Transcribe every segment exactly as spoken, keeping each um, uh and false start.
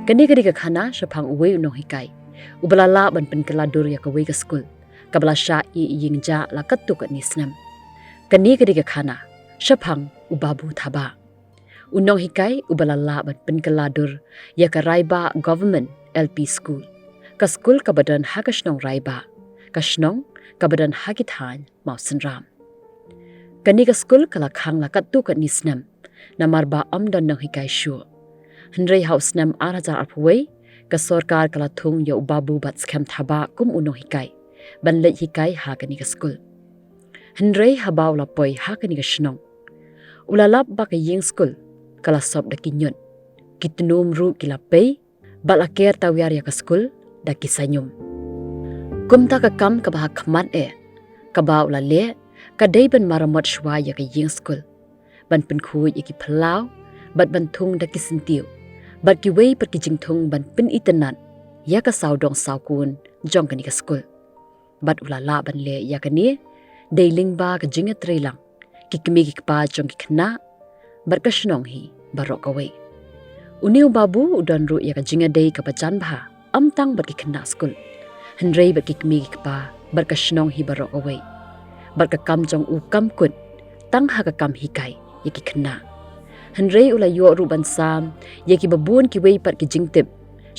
Kane ka dei ka khana shaphang uwei u nonghikai uba la lah ban pynkylla dur ïa kawei ka skul kaba la shah ïing ja la katto katne snem. Kane ka dei ka khana shaphang u Babu Thabah, u nonghikai uba la lah ban pynkylla dur ïa ka Raibah Government L P School, ka skul kaba don ha ka shnong Raibah, ka shnong kaba don ha ki thaiñ Mawsynram. Kane ka skul ka la khang la katto katne snem namar ba ym don nonghikai shuh. Hynrei ha u snem ar hajar arphew wei, ka sorkar ka la thung ïa u Babu Batskhem Thabah kum u nonghikai ban leit hikai ha kane ka skul. Hynrei haba u la poi ha kane ka shnong, u la lap ba ka ïing skul ka la sop da ki ñiut, ki tnum ruh ki la pei, bad la ker tawiar ïa ka skul da ki saiñum. Kumta ka kam kaba ha khmat eh kaba u la leh ka dei ban maramot shuwa ïa ka ïing skul, ban pynkhuid ïa ki phyllaw bad ban thung da ki syntiew bad kiwei pat ki jingthung ban pynitynnad ïa ka sawdong sawkun jong kane ka skul. Bad u la lah ban leh ïa kane dei lyngba ka jingïatreilang ki kmie ki kpa jong ki khynnah bad ka shnong hi baroh kawei. Une u Babu u don ruh ïa ka jingïadei kaba jan bha, ym tang bad ki khynnah skul, hynrei bad ki kmie ki kpa bad ka shnong hi baroh kawei. Bad ka kam jong u kam kut tang ha ka kam hikai ïa ki khynnah, hynrei u la ïoh ruh ban sam ïa kiba bun kiwei pat ki jingtip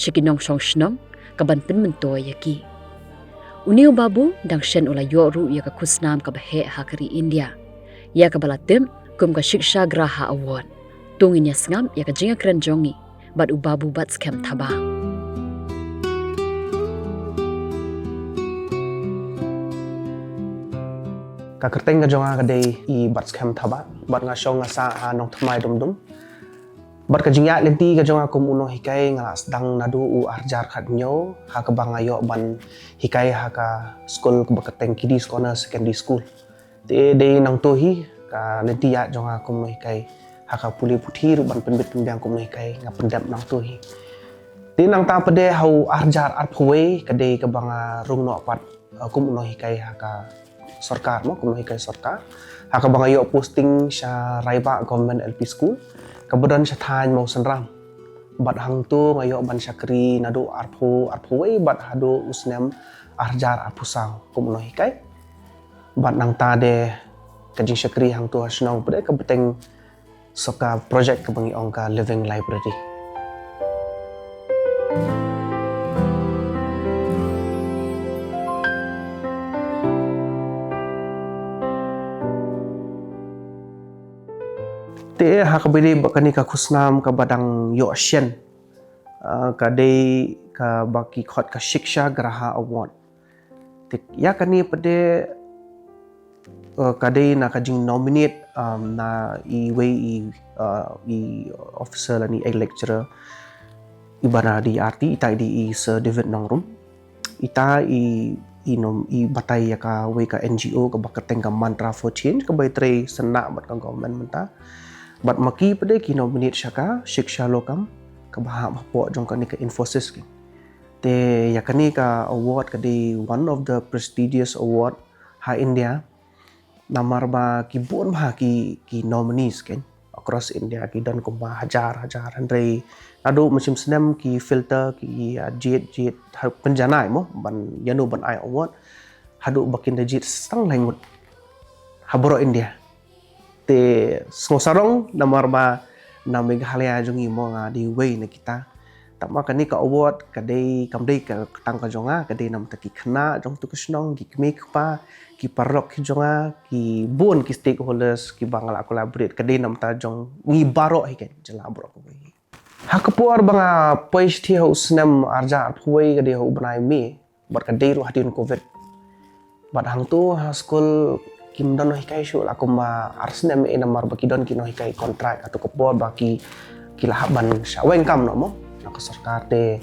sha ki nongshong shnong ka ban pynmyntoi ïa ki. Une u Babu dang shen u la ïoh ruh ïa ka khusnam kaba heh ha ka ri India, ïa kaba la tip kum ka Shiksha Graha Award. To ngin ïa sngap ïa ka jingïakren jong ngi bad u Babu Batskhem Thabah. Ka kyrteng ka jong nga ka dei i Batskhem Thabah, bad nga shong nga sah ha Nongthymmai Dumdum. Bad ka jingïaid lynti ka jong nga kum u nonghikai nga la sdang naduh u ar hajar khathynñiew, ha kaba nga ïoh ban hikai ha ka skul kaba kyrteng Kiddies Corner Secondary School. Te dei nangto hi ka lynti ïaid jong nga kum u nonghikai, ha ka pule puthi ruh ban pynbit pynbiang kum u nonghikai nga pyndep nangto hi. Te nangta pat de ha u ar hajar arphew wei ka dei kaba nga rung noh pat, uh, kum u nonghikai ha ka sorkar mo, kum u nonghikai sorkar. Ha kaba nga ïoh posting sha Raibah Government L P School kaba don sha thaiñ Mawsynram. Bad hangto nga ïoh ban shakri naduh arphew, arphew wei bad haduh u snem ar hajar arphew saw kum u nonghikai. Bad nangta de ka jingshakri hangto ha shnong pat de ka bteng sha ka project kaba ngi ong ka Living Library. Te ha kaba dei ba kane ka khusnam kaba dang ïoh shen, ah, ka dei kaba ki khot ka Shiksha Graha Award. Te ïa kane pat de, eh, ka dei na ka jing nominate, um, na iwei i, uh, i officer lane i lecturer, i ba na D R T, ita i dei i Sir David Nongrum. Ita i, i nom, i batai ïa kawei ka N G O kaba kyrteng ka Mantra for Change kaba ïatrei sngewbha bad ka government mynta. Bad ma ki pat de ki nominate sha ka Shiksha Lokam kaba hap hapoh jong kane ka Infosys ki. Te ïa kane ka award ka dei one of the prestigious award ha India. Namar ba ki bun bha ki, ki nominees kein across India, ki don kumba hajar hajar, hynrei naduh mynshem snem ki filter, ki ïa jied jied ha pynjanai mo ban ïano ban ai award. Haduh ba kin da jied tang lai ngut ha baroh India. Te sngewsarong namar ba na Meghalaya jong ngi mo nga dei wei na kita. Tangba kane ka award ka dei, kam dei ka tang ka jong nga, ka dei namar ki khynnah jong tu ka shnong, ki kmie ki kpa, ki paralok ki jong nga, ki bun ki stakeholders kiba nga la collaborate, ka dei namar jong ngi baroh hi kein, jylla baroh kawei. Ha ka por ba nga poi shithi ha u snem ar hajar arphew wei ka dei ha u bnai May, bad ka dei ruh hadien covid. Bad hangto ha skul kim don nonghikai shuh, la kumba ar snem eh namar ba ki don ki nonghikai contract, hato ka por ba ki, ki la hap ban shah weng kam noh mo na ka sorkar. Te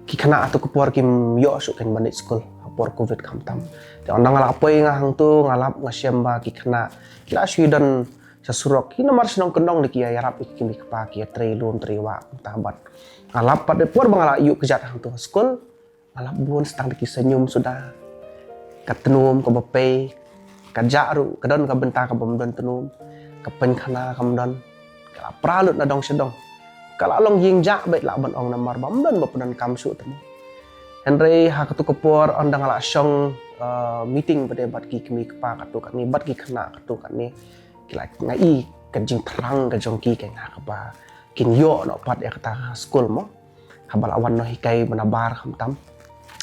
ki khynnah hato ka por kim ïoh shuh kein ban leit skul ha por covid khamtam. Te ynda nga la poi nga hangto nga lap nga shem ba ki khynnah ki la shu don sha surok, ki namar shnong kyndong de ki ïa ïarap ïa ki kmie ki kpa, ki ïa trei lum trei wah. Te bad nga lap pat de por ba nga la ïuh kjat hangto ha skul, nga lap bun sdang de ki saiñum suda. Ka tnum kaba pei, ka jah ruh ka don ka bynta kabym don tnum, ka painkhana kam don, ka la pra lut na dong sha dong. ka la long ïing jah beit lah ban ong namar ba ym don ba pyndonkam shuh te mo. Hynrei ha katu ka por ynda nga la shong, eh, meeting pat de bad ki kmie kpa katu katne bad ki khynnah katu katne, ki la nga i ka jingthrang ka jong ki keiñ ha kaba kin ïoh noh pat ïa kata ka skul mo. Haba la wan noh hikai ba nabar khamtam,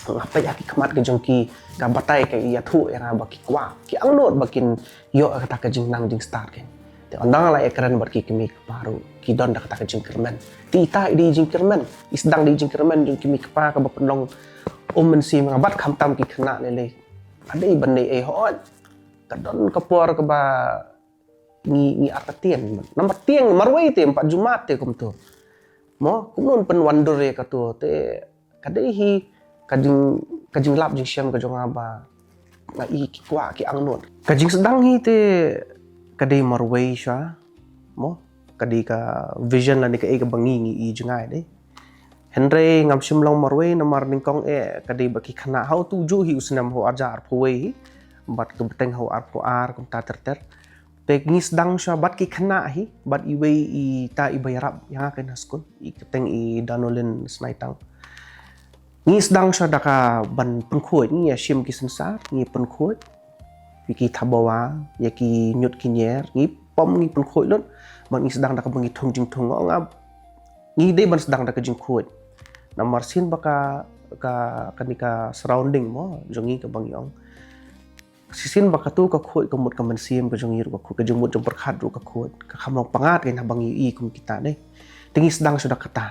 nga peit ha ki khmat ka jong ki, ka batai ka ïathuh ïa nga ba ki kwah, ki angnud ba kin ïoh ïa kata ka jingnang jingstad keiñ. Te ynda nga la ïakren bad ki kmie kpa ruh ki don da kata ka jingkyrmen. Te ita i dei i jingkyrmen, i sdang dei i jingkyrmen jong ki kmie kpa kaba pynlong um mynsiem ïa nga bad khamtam ki khynnah lei lei. Ka dei ban dei ei hooid. Ka don ka por kaba ngi, ngi artatien. Namar tieng marwei te ym pat ju mad te kumtu. Mo, kumno pynwandur ïa katu te ka dei hi ka jing, ka jinglap jingshem ka jong nga ba nga i ki kwah ki angnud. Ka jingsdang hi te ka dei marwei shuwa. Mo, ka dei ka vision lane kaei kaba ngi ngi i jngai dei. Hynrei ngam shym long marwei namar nyngkong eh ka dei ba ki khynnah ha utu juh hi u snem ha u arhajar arphew wei hi bad ka bteng ha u arphew ar kumta ter ter. Te ngi sdang shuwa bad ki khynnah hi bad iwei ita i ba ïarap ïa nga keiñ ha skul, i kyrteng i Danolin Snaitang. Ngi sdang shuwa da ka ban pynkhuid, ngi ïa shim ki synsar, ngi pynkhuid ïa ki thabawa, ïa ki ñiut ki ñier, ngi pom ngi pynkhuid lut. Bad ngi sdang da kaba ngi thung jingthung, nga ong ngi dei ban sdang da ka jingkhuid. Namar shisien ba ka, ka, kane ka surrounding mo jong ngi kaba ngi ong, shisien ba katu ka khuid ka mut ka mynsiem ka jong ngi ruh ka khuid, ka jingmut jingpyrkhat ruh ka khuid, ka kham long pyngngad keiñ haba ngi i kum kita dei. Te ngi sdang shuwa da kata.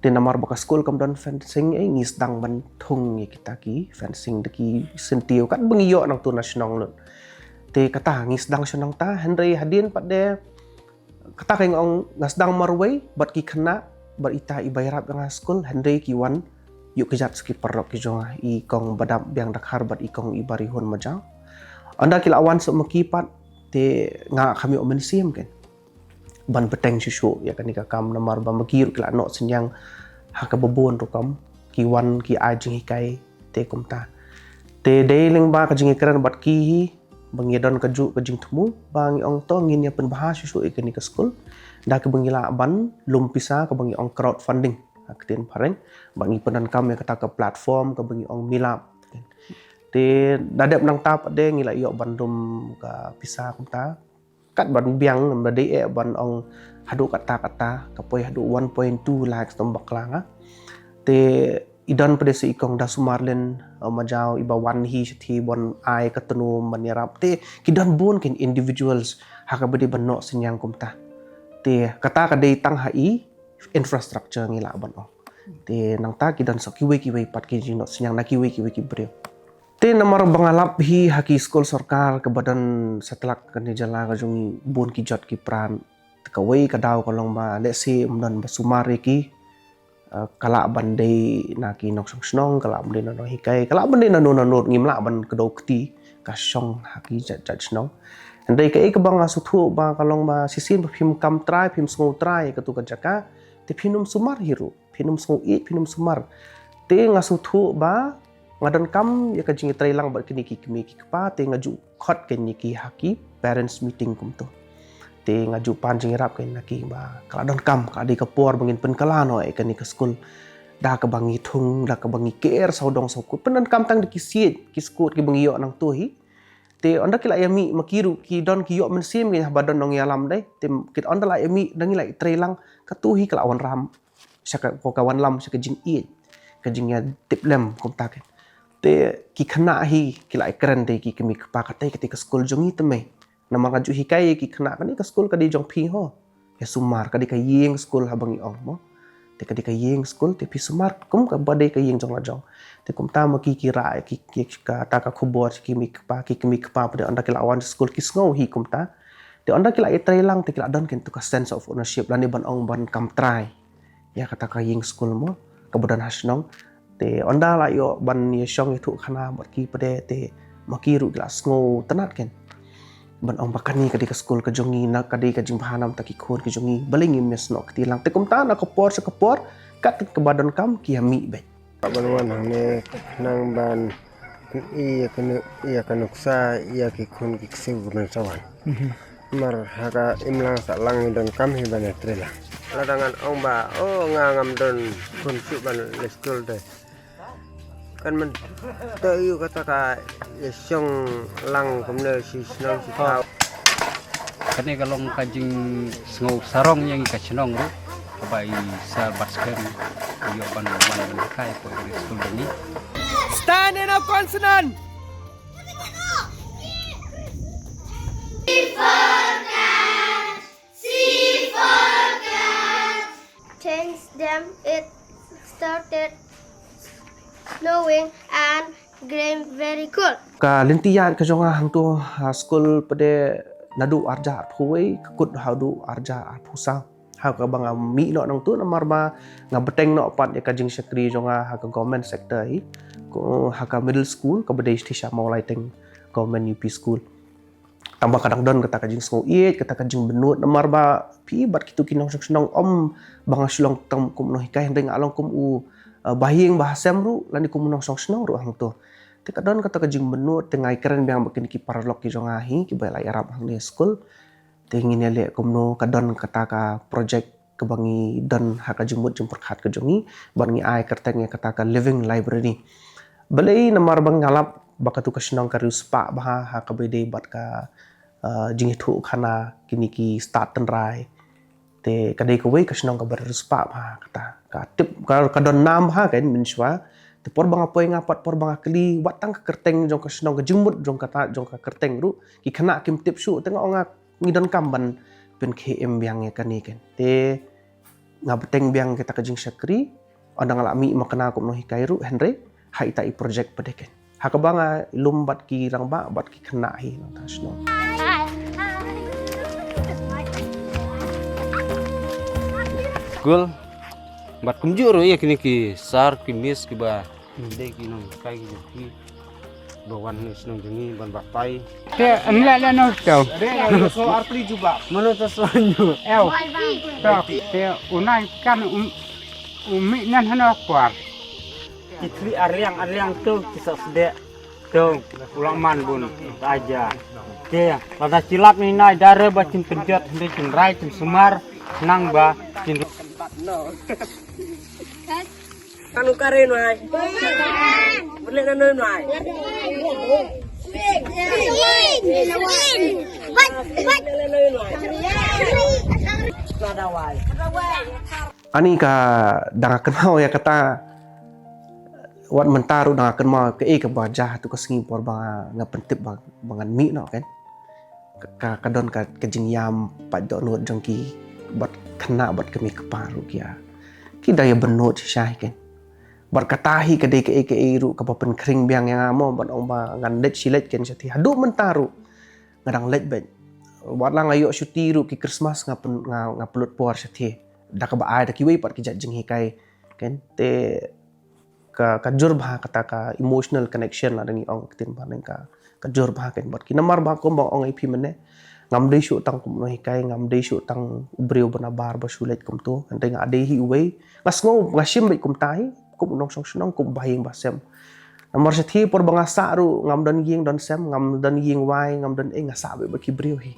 Te namar ba ka skul kam don fencing, eh, ngi sdang ban thung ïa kita ki fencing da ki syntiew katba ngi ïoh nangtu na shnong lut. Te kata ngi sdang shuwa nangta, hynrei hadien pat de kata ka ong nga sdang marwei bad ki khynnah bad ita i ba ïarap ïa nga ha skul, hynrei ki wan ïuh kjat sha ki paralok ki jong nga, i kong Badap Biang Dkhar bad i kong i Barihun Majaw. Ynda ki la wan sha ma ki pat te nga kham ïoh mynsiem keiñ ban bteng shuh shuh ïa kane ka kam namar ba ma ki ruh ki la noh synñiang ha kaba bun rukom, ki wan ki ai jinghikai te kumta. Te dei lyngba ka jingïakren bad ki hi ba ngi don kajuh ka jingthmu ba ngi ong to ngin ïa pynbha shuh shuh ïa kane ka skul da kaba ngi lah ban lum pisa kaba ngi ong crowdfunding ha ka ktien phareng, ba ngi pyndonkam ïa kata ka platform kaba ngi ong Milap. Te da dep nangta pat de ngi la ïoh ban lum ka pisa kumta. Kat ban biang ba dei eh ban ong haduh kata kata ka poi haduh one point two lakhs tam bakla nga. Te i don pat de sa i kong Dasumarlin, eh, Majaw i ba wan hi shathie ban ai ka tnum ban ïarap. Te ki don bun keiñ individuals ha kaba dei ban noh synñiang kumta. Te kata ka dei tang ha i infrastructure ngi lah ban ong. Te nangta ki don sa kiwei kiwei pat ki jingnoh synñiang na kiwei kiwei ki briew. Te namar ba nga lap hi ha ki skul sorkar kaba don satlak kane jylla ka jong ngi bun ki jot ki pran. Te kawei ka daw ka long ba lehse ym don ba sumar ïa ki, eh, ka lah ban dei na ki nongshong shnong, ka lah ban dei na nonghikai, ka lah ban dei na no na no, ngim lah ban kdew kti ka shong ha ki jait jait shnong. Hynrei kaei kaba nga sngewthuh ba ka long ba shisien ba phim kam trai, phim sngew trai ïa katu ka jaka, te phin ym sumar hi ruh, phin ym sngew ïeit, phin ym sumar. Te nga sngewthuh ba nga donkam ïa ka jingïatreilang bad kine ki kmie ki kpa, te nga ju khot keiñ ïa ki ha ki parents meeting kumto. Te nga ju pan jingïarap keiñ na ki ba ka la donkam, ka la dei ka por ba ngin pynkylla noh ïa kane ka skul da kaba ngi thung, da kaba ngi ker sawdong sawkun, pyndonkam tang da ki siej ki skud kiba ngi ïoh nangto hi. Te ynda ki la ïa mih ma ki ruh ki don ki ïoh mynsiem keiñ haba don nongïalam dei. Te ki ynda la ïa mih da ngi la ïatreilang, katu hi ka la wanrah sha ka, ka wanlam sha ka jingïeit, ka jingïatiplem kumta keiñ. Te ki khynnah hi ki la ïakren te ki kmie kpa, katei katei ka skul jong ngi te mei. Namar nga ju hikai ïa ki khynnah kane ka skul ka dei jong phi ho. Ïa sumar, ka dei ka ïing skul haba ngi ong mo. Te ka dei ka ïing skul te phi sumar kum kaba dei ka ïing jong la jong. Te kumta ma ki ki rah ïa ki, ki kata ka khubor ki kmie kpa, ki kmie kpa pat de ynda ki la wan skul ki sngew hi kumta. Te ynda ki la ïatreilang te ki la don keiñ tu ka sense of ownership lane ban ong ban kam trai ïa kata ka ïing skul mo kaba don ha shnong. Te ynda la ïoh ban ïashong ïathuh khana bad ki pat de te ma ki ruh ki la sngewtynnat keiñ ban ong ba kane ka dei ka skul ka jong ngi, na ka dei ka jingbha namar ki khun ki jong ngi, balei ngim ïasnoh kti lang. Te kumta na ka por sha ka por kat kaba donkam ki ïa mih beit. Ban wan hangne nang ban ïa ka nu-, ïa ka nuksa ïa ki khun ki ksiew ki ban sa wan. Mar ha ka imlang sahlang ngi donkam hi ban ïatreilang. Lada ngan ong ba, oh, nga ngam don khun shuh ban leit skul te. Kan mynta ïa kata ka ïa shong lang kumne shi shnong shi thaw. Kane ka long ka jingsngew sarong ïa ngi ka shnong ruh, kaba i Sir Baskem ïoh ban wan ban hikai hapoh i skul jong ngi. Stand in a consonant. Change them, it started snowing and getting very cold. Ka lynti ïaid ka jong nga hangto ha skul pat de naduh arhajar arphew wei ka kut haduh arhajar arphew saw. Ha kaba nga mih noh nangto namar ba nga bteng noh pat ïa ka jingshakri jong nga ha ka government sector hi. Ko ha ka middle school kaba dei shisha Mawlai Teng Government U P School. Tang ba ka dang don kata ka jingsngew ïeit, kata ka jingbynnud namar ba phi bad kito ki nongshong shnong, ym ba nga shu long tang kum u nonghikai hynrei nga long kum u, uh, bahaïing bahasem ruh lane kum u nongshong shnong ruh hangto. Te ka don kata ka jingbynnud, te nga ïakren biang bad kine ki paralok ki jong nga hi kiba la ïarap hangne ha skul. Te ngin ïaleh kumno, ka don kata ka project kaba ngi don ha ka jingmut jingpyrkhat ka jong ngi, bad ngi ai kyrteng ïa kata ka living library. Balei? Namar ba nga lap ba katu ka shnong ka riewspah bha ha kaba ïadei bad ka, uh, jingïathuhkhana kine ki stad tynrai. Te ka dei kawei ka shnong kaba riewspah bha kata. Ka tip ka, ka don nam bha kan mynshuwa. Te por ba nga poi nga pat, por ba nga kylli wat tang ka kyrteng jong ka shnong, ka jingmut jong kata, jong ka kyrteng ruh ki khynnah kim tip shuh, te nga ong nga ngi donkam ban pynkhie im biang ïa kane kan. Te nga bteng biang kita ka jingshakri, ynda nga la mih makna kum u nonghikai ruh, hynrei ha ita i project pat de kan. Ha kaba nga lum bad ki rangbah bad ki khynnah hi nangta shnong. Kul bad kumjuh ruh ïa kine ki sir ki miss kiba dei ki nonghikai ki jong ki. Ba wan ne shnong jong ngi ban batai. Te em le le no to. Re, re, so artli jubab. Mano to so nyu. Ew. To, te u nai kan um, u mih nan hano kwar. Ki thli arliang, arliang to ki sa sdek. To, u la man bun ta aja. Te lada ki lap ni nai dare ba kin pynjot hynrei kin rai kin sumar nang ba kin. Kanu kare nuai. Bele na noi nuai. Ani ka dang kynmaw ïa kata, wat mynta ruh dang kynmaw kaei kaba jia ha tu ka sngi por ba nga pyntip ba, ba ngan mih noh kan. Ka, ka, ka don ka, ka jingïam pat dohnud jong ki bad khynnah bad kmie kpa ruh ki ïa. Ki da ïa bynnud shisha hi kan. Bad kata hi ka dei kaei kaei ruh kaba pynkhring biang ïa nga mo, ban ong ba ngan leit shi leit kan shathie. Haduh mynta ruh nga dang leit beit. Wat la nga ïoh shuti ruh ki Christmas nga pyn, nga, nga pynlut por shathie. Da kaba ai da kiwei pat ki jait jinghikai kan. Te ka, ka jur bha kata ka emotional connection lada ngi ong ktien bha neng ka, ka jur bha kan bad ki namar ba kum ba ong ïa phi mynne. Ngam dei shuh tang kum u nonghikai, ngam dei shuh tang u briew ba nabar ba shu leit kumto. Hynrei nga dei hi uwei. Nga sngew, nga shim beit kumta hi, kum u nongshong shnong, kum u bahaïing bahasem. Namar shathie por ba nga sah ruh, ngam don ïing don sem, ngam don ïing wai, ngam don ei, nga sah beit bad ki briew hi.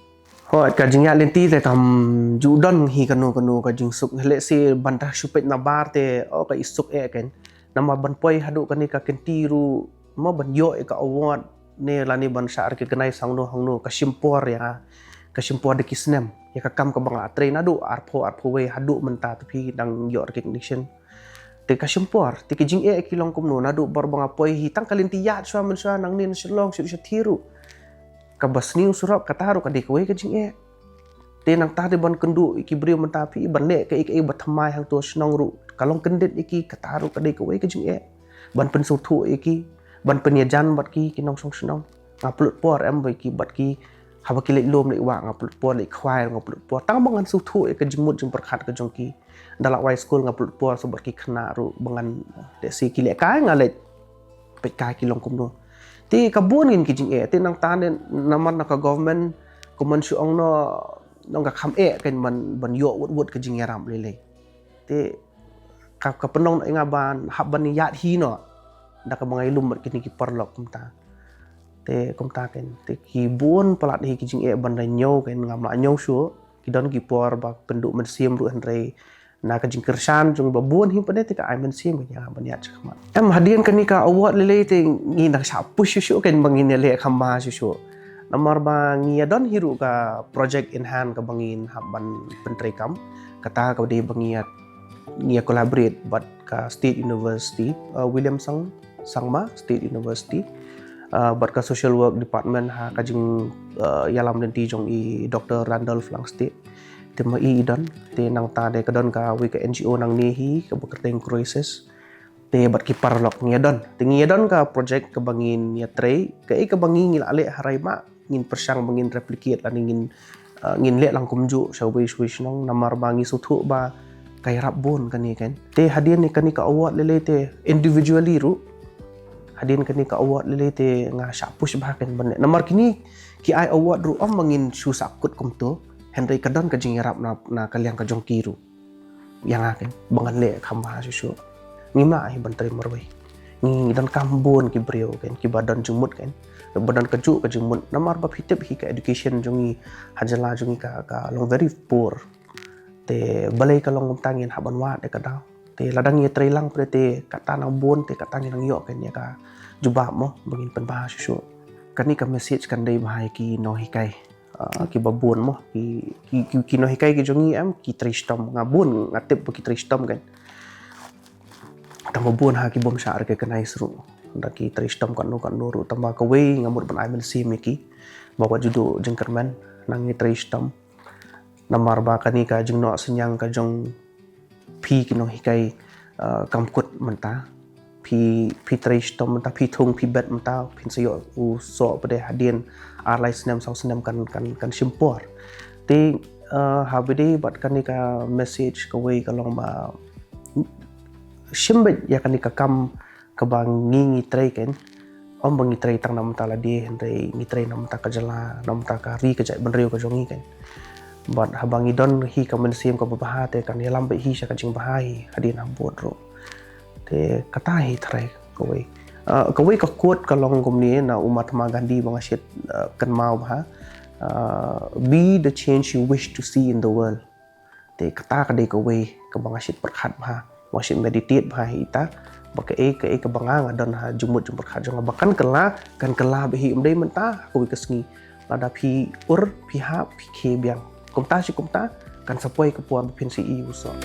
Hooid, ka jingïaid lynti te kam ju don hi kano kano ka jingsuk, lehse ban da shu peit nabar te, oh, ka isuk eh kan. Namar ban poi haduh kane ka kynti ruh, mo ban ïoh ïa ka award ne lane ban shah recognize hangno hangno, ka shim por ïa, ka shim por da ki snem. Ïa ka kam kaba nga la trei naduh arphew, arphew wei haduh mynta te phi dang ïoh recognition. Te ka shim por, te ki jingeh ki long kumno, naduh por ba nga poi hi, tang ka lynti ïaid shuwa mynshuwa nangne na Shillong shuh shathie ruh. Kaba sniew surok kata ruh ka dei kawei ka jingeh. Te nangta te ban kynduh ïa ki briew mynta phi, ban leh kaei kaei ba thymmai hangto shnong ruh ka long kyndit ïa ki, kata ruh ka dei kawei ka jingeh. Ban pynsngewthuh ïa ki, ban pynïajan bad ki, ki nongshong shnong. Nga pynlut por em bad ki, bad ki, haba ki leit lum leit wah nga pynlut por, leit khwai nga pynlut por. Tang ba ngan sngewthuh ïa ka jingmut jingpyrkhat ka jong ki. Da la wai skul nga pynlut por sa bad ki khynnah ruh ba ngan lehse ki lehkai nga leit peit kai ki long kumno. Te ka bun ngin ki jingeh, te nangta ne namar na ka government kumban shu ong no, nong ka kham eh kan ban, ban ïoh wut wut ka jingïarap lei lei. Te ka, ka pynlong ïa nga ban hap ban ïaid hi noh da kaba nga ïalum bad kine ki paralok kumta. Te kumta kan, te ki bun palat hi ki jingeh ban da ñiew kan, ngam lah ñiew shuh. i don ki por ba pynduh mynsiem ruh, hynrei na ka jingkyrshan jong ba bun hi pat te ka ai mynsiem ka ïa ban ïaid sha khmat. Em, hadien kane ka award lei lei te ngi nang shah push shuh shuh kan ba ngin ïaleh kham bha shuh shuh. Namar ba ngi ïa don hi ruh ka project in hand ka ba ngin hap ban pyntrei kam. Kata ka dei ba ngi ïa, ngi ïa collaborate bad ka State University, uh, William Sang, Sangma State University, uh, bad ka Social Work Department ha ka jing, uh, ïalam lynti jong i Doctor Randolph Langstieh. Te ma i i don, te nangta de ka don kawei ka N G O nangne hi ka ba kyrteng Croesus. Te bad ki paralok ngi ïa don. Te ngi ïa don ka project ka ba ngin ïa trei, kaei ka ba ngi ngi la leh ha Raima, ngin pyrshang ba ngin replicate lane ngin, uh, ngin leh lang kumjuh sha wei sha wei shnong, namar ba ngi sngewthuh ba ka ïarap bun kane kan. Te hadien ne kane ka award lei lei te individually ruh, hadien kane ka award lei lei te nga shah push bha kan ban leh. Namar kine ki ai award ruh ym ba ngin shu sah kut kumto, hynrei ka don ka jingïarap na, na ka liang ka jong ki ruh ïa nga kan ba ngan leh kham bha shuh shuh. Ngi mah hi ban trei marwei. Ngi donkam bun ki briew kan ki ba don jingmut kan, ba don kajuh ka jingmut, namar ba phi tip hi ka education jong ngi ha jylla jong ngi ka, ka long very poor. Te balei ka long kumta ngin hap ban wad ïa ka daw. Te lada ngi ïa trei lang pat te kata nang bun te kata ngin nang ïoh kan ïa ka jubab mo ba ngin pynbha shuh shuh. Kane ka message kan dei bha ïa ki nonghikai, uh, ki ba bun mo, ki, ki, ki, ki nonghikai ki jong ngi em, ki trei shitom, nga bun nga tip ba ki trei shitom kan. Tang ba bun ha ki bym shah recognize ruh, da ki trei shitom katno katno ruh, tang ba kawei nga mut ban ai mynsiem ïa ki ba wat ju duh jingkyrmen, nang ngi trei shitom. Namar ba kane ka jingnoh synñiang ka jong phi ki nonghikai, uh, kam kut mynta. Phi, phi trei shitom mynta, phi thung phi bet mynta, phin sa ïoh u soh pat hadien ar lai snem saw snem kan, kan, kan shim por. Te, uh, ha ba dei bad kane ka message kawei ka long ba shim beit ïa kane ka kam ka ba ngi ngi trei kan. Ym ba ngi trei tang na bynta lade, hynrei ngi trei na bynta ka jylla, na bynta ka ri ka jaitbynriew ka jong ngi kan. Bad haba ngi don hi ka mynsiem ka ba bha te kan ïalam beit hi sha ka jingbha hi hadien ha bud ruh. Te kata hi tharai kawei. Uh, kawei ka quote ka long kumne na u Mahatma Gandhi ba nga shait, uh, kynmaw bha. Uh, be the change you wish to see in the world. Te kata ka dei kawei ka ba nga shait pyrkhat bha, ba nga shait meditate bha hi ita, ba kaei kaei ka ba nga nga don ha jingmut jingpyrkhat jong nga ba kan kylla, kan kylla beit hi, ym dei mynta, ha kawei ka sngi. Lada phi ur, phi hap, phi khie biang. Kumta shi kumta kan sa poi ka por ba phin sa ïohi u soh.